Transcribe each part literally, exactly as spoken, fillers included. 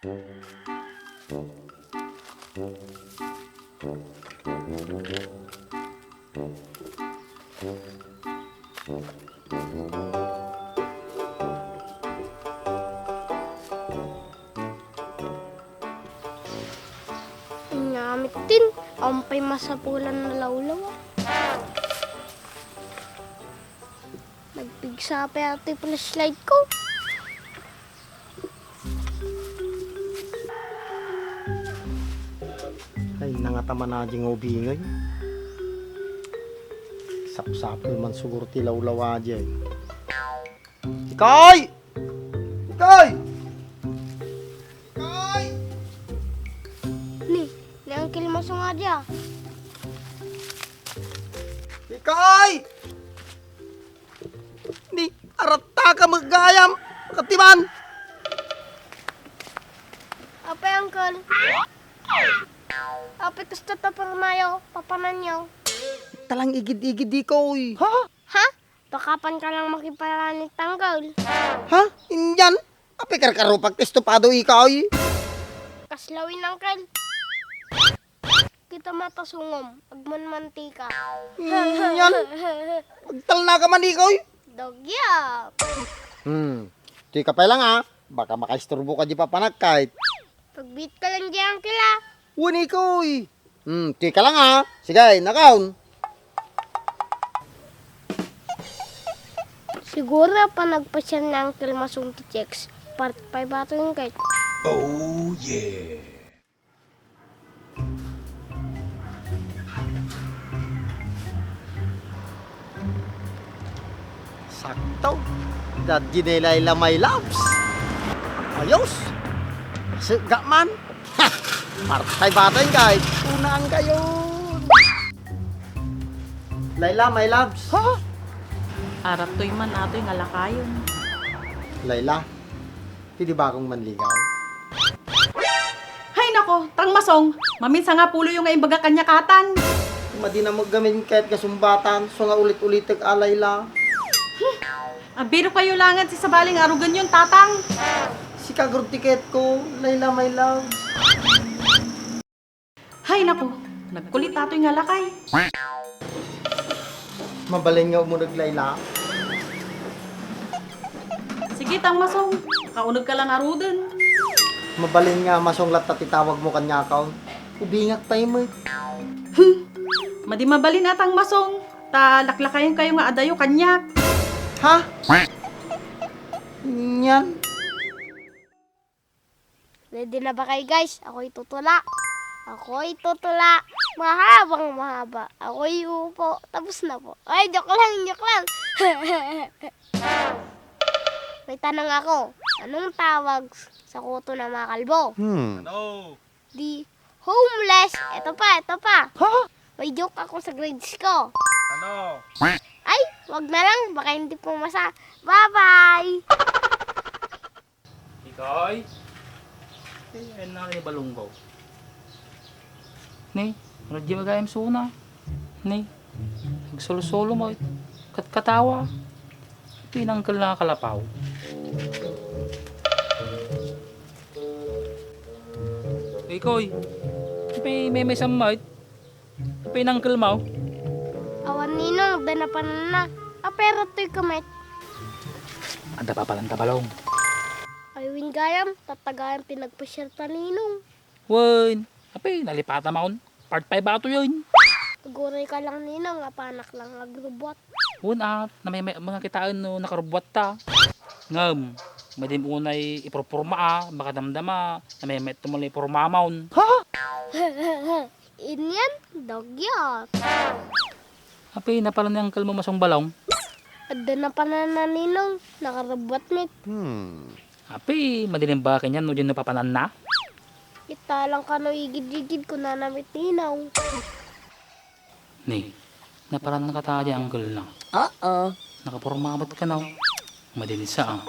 Ania met din, awan pay masapulan a lawlaw. Nagpigsa pay atoy flashlight ko. Ay, nangataman a di nga ubingay. Sapsapul man siguro ti lawlaw a di ay. Ikoy! Ikoy! Ikoy! Ni, ni Uncle Masong a dia. Ikoy! Ni, aratta ka met gayam. Katiman. Apay, Uncle? Apay, kasta ta pormayo, papananyo. Talang igid-igid, Ikoy. Ha? Ha? Pakapan ka lang makipalanit, Uncle. Ha? Indian? Apay karkarupag ti estopado, Ikoy? Kaslaw in, Uncle. Kita matasungom, agmanmantika. Indian? Agtalna ka man, Ikoy? Dogya. Hmm. Di ka pay lang, ah. Baka makaisturbo ka di papanagkait. Pagbit ka lang di, Uncle, ah. Wen, Ikoy. Hmm, di ka lang, ah. Sige, nakaon. Siguro panagpasiar ni Uncle Masong ti chicks. Part five ato yung kahit. Oh, yeah. Sakto. Daddy ni Laila, my loves. Ayos. Sega man. Ha! Partay batay, guys. Unaan kayo. Laila, my loves. Ha? Arattoy man atoy nga lakayon. Laila, pwede ba akong manligaw? Hay nako, Tang Masong, maminsan nga puloyo nga imbaga kaniak atan. Madi na maggamin ket kasumbatan, so nga ulit-ulitek a, Laila. Abiro kayo langan ti sabali nga aruganyon, Tatang. Sika gurud ti ketko, Laila, my love. Hay nako, nagkulit atoy nga lakay. Mabalin nga umuneg, Laila. Sige, Tang Masong, kauneg ka lang aruden. Mabalin nga Masong latta ti tawag mo kaniak, ubingak pay met. Hmm. Madi mabalin a, Tang Masong, ta laklakayen kayo nga adayo kaniak. Ha? Nyan? Ready na ba kayo, guys? Ako'y tutula. Ako'y tutula. Mahabang mahaba. Ako'y upo. Tapos na po. Ay, joke lang, joke lang. May tanong ako. Anong tawag sa kuto ng mga kalbo? Hmm. Ano? Di homeless. Ito pa, ito pa. Ha? May joke ako sa grades ko. Ano? Ay, wag na lang. Baka hindi pumasa. Bye-bye! Ikoy? Eh, ayun na ni Balunggaw. Ni, radyo magayam suna. Ni, nagsolo-solo mo. Katkatawa. Pinanggal na kalapaw. Ikoy, may, may, may samay. Apay ni Uncle mo? Awan ninong, adda napananna. Apay rattoy ka met? Adda papananta, Balong. Ay, wen gayam, tatagayam ti nagpasiar ta ninong. Wen, apay nalipata maon. Part five ato yun. Aguray ka lang ninong, apanak lang agrubot. Wen, a, namay-, mga kitaen no nakarubot ta. Ngem, madim unay ipurpurma a, makadamdama, namay-, met tumuli purma maon. Ha? Inyan, dagyat. Apay, napanan ni Uncle mo Masong Balong? Adda napananna ninong, nakarubot met. Hmm. Apay, madi na imbag kanian no diyan napapananna? Ita lang kano igid-igid, kunana met ninong. Ni, napanan na kata di Uncle na. Oo. Nakaporma met kano. Madinsa, a.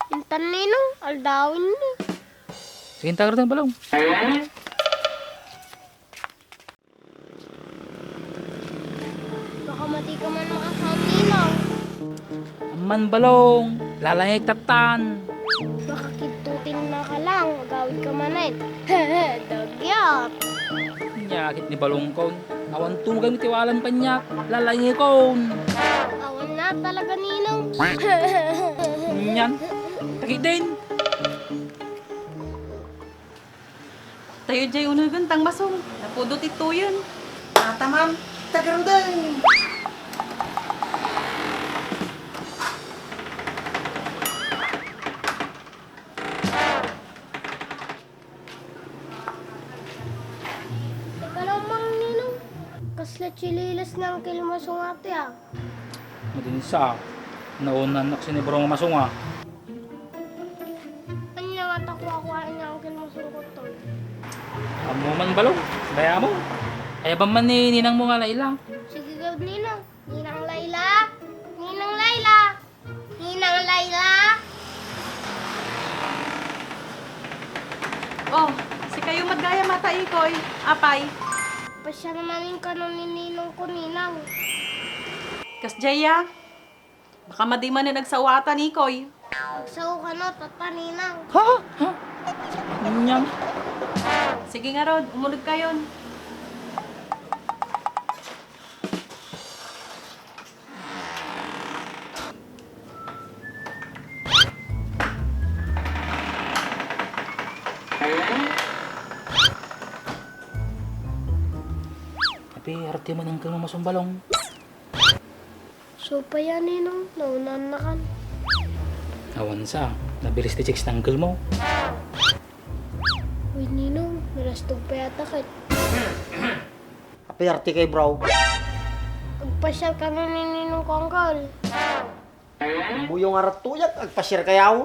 Intan ninong, aldawin ni. Sige, intagar din, Balong. Baka madi ka man makasao, ninong. Amman, Balong, lalangek tattan. Baka kidto Nakalang, agawid ka manen. Dagyat. Nyakit ni Balongkon. Awan tugan iti walan paniak. Lalangikon. Awan na talaga, Ninong. Nyan. Takit din. Tayo jay unugen tang masong. Napudot ituyen. Ataman. Tagaruden. Teka lang, Mang Ninong. Kasla chililas ni Uncle Masong ati, ah. Madinsa. Naunan aksinibrong masong, ah. Anya nga ta kuakua ni Uncle Masong kuton? Ammo man, Balong. Bayamo. Ayaban man ni ninangmo nga Laila. Sige gayud, Ninang. Ninang Laila! Ninang Laila! Ninang Laila! Oh, sikayo met gayam ata, Ikoy. Apay? Pasiar manen kano ni ninongko, Ninang. Kasdiay a. Baka madi manen agsao ata, Ikoy. Agsao kano, Tata, Ninang. Ha? Ha? Nyan. Sige ngarud, umulogkayon. Apay, arti man, Uncle Masong Balong. Supay a, Ninong, naunaannakan. Awan sa, nabilis ti chicks ni uncle mo. Uy, Ninong, malastog pay ata ket. Apay, arti kay, bro. Agpasiar kano ni ninongko, Uncle. Buyong arat tuyag, agpasiar kayaw.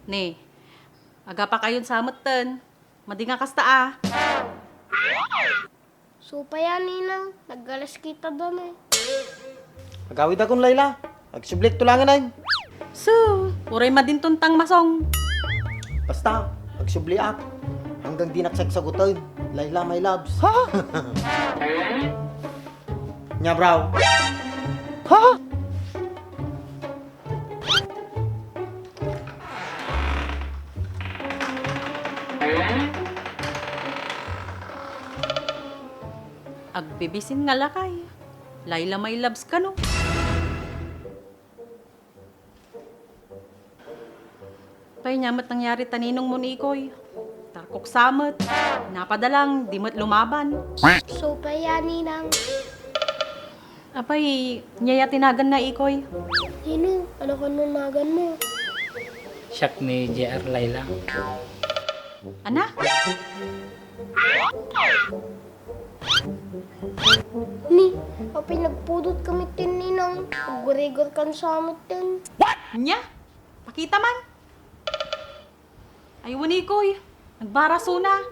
Ni, agapakayon sa metten. Madi nga kasta a. Supay a, Ninang, naggalas kita dano. Agawidakon, Laila. Agsublik to langen ay. Su, uray madinton tang masong. Basta, agsubliak. Hanggang dinak sagsagutan. Laila, my loves. Ha? Nya, bro. Ha? Agbibisin nga lakay. Laila, my loves kano. Pay, nia met nangyari ta ninong mo ni Ikoy. Tarkok sa met. Napadalang, di met lumaban. Supay a, Ninang. Apay, nia ya ti naganna, Ikoy? Nino, ano kano naganmo? Siak ni J R, Laila. Ana? Ni, apay nagpudot ka metten, Ninang? Agrigar kan sa metten. Nia? Pakita man. Ay, wen, Ikoy. Nagbaraso na.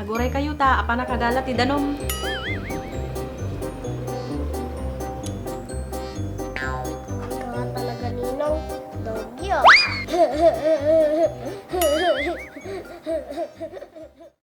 Aguray kayo ta, apan nakagala ti danum. Ikaw nga talaga, Ninong. Dogyo.